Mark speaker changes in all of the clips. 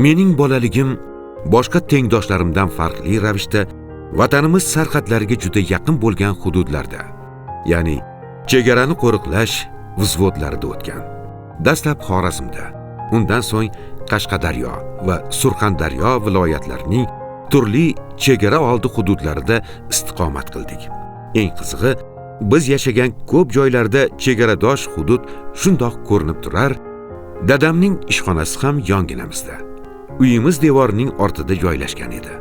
Speaker 1: Mening bolaligim boshqa tengdoshlarimdan farqli ravishda vatanimiz sarhadlariga juda yaqin bo'lgan hududlarda, ya'ni chegarani qo'riqlash vzvodlarida o'tgan. Dastlab Xorazmda, undan so'ng Qashqadaryo va Surxondaryo viloyatlarining turli chegara oldi hududlarida istiqomat qildik. Eng qizig'i, biz yashagan ko'p joylarda chegaradosh hudud shundoq ko'rinib turar. Dadamning ishxonasi ham yonginamizda, uyimiz devorining ortida joylashgan edi.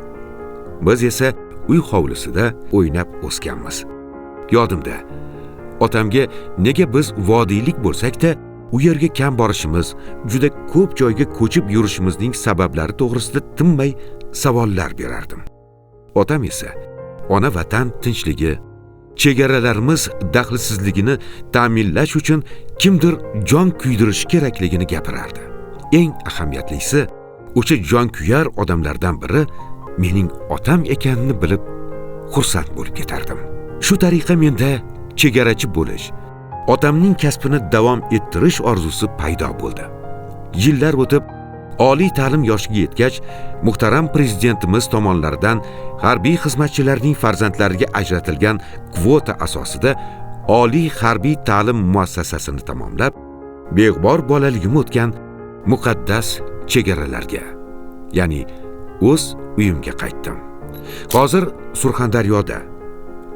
Speaker 1: Biz esa uy hovlisida o'ynab o'sganmiz. Yodimda, otamga nega biz vodiylik bo'lsak-da u yerga kam borishimiz, juda ko'p joyga ko'chib yurishimizning sabablari to'g'risida tinmay savollar berardim. Otam esa ona vatan tinchligi, chegaralarimiz daxlsizligini ta'minlash uchun kimdir jon kuydirishi kerakligini gapirardi. Eng ahamiyatlisi, o'sha jonkuyar odamlardan biri mening otam ekanini bilib xursand bo'lib ketardim. Shu tariqa menda chegarachi bo'lish, otamning kasbini davom ettirish orzusi paydo bo'ldi. Yillar o'tib, oliy ta'lim yoshiga yetgach, muhtaram prezidentimiz tomonlaridan harbiy xizmatchilarning farzandlariga ajratilgan kvota asosida oliy harbiy ta'lim muassasasini tamomlab, beg'ubor bolaligim o'tgan muqaddas chegaralarga, ya'ni o'z uyimga qaytdim. Hozir Surxondaryoda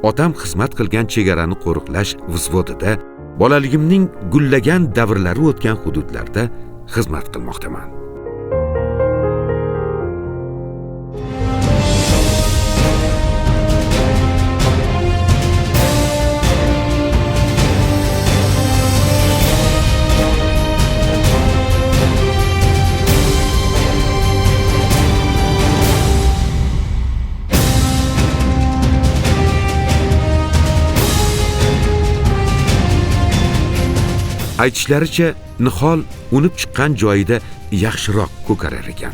Speaker 1: otam xizmat qilgan chegarani qo'riqlash vzvodida bolaligimning gullagan davrlari o'tgan hududlarda xizmat qilmoqdaman. Aytishlaricha, nihol unib chiqqan joyida yaxshiroq ko'karar ekan.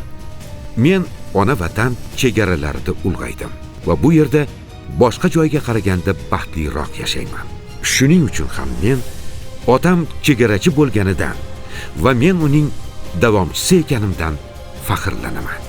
Speaker 1: Men ona vatan chegaralarida ulg'aydim va bu yerda boshqa joyga qaraganda baxtliroq yashayman. Shuning uchun ham men otam chegarachi bo'lganidan va men uning davomchisi ekanimdan faxrlanaman.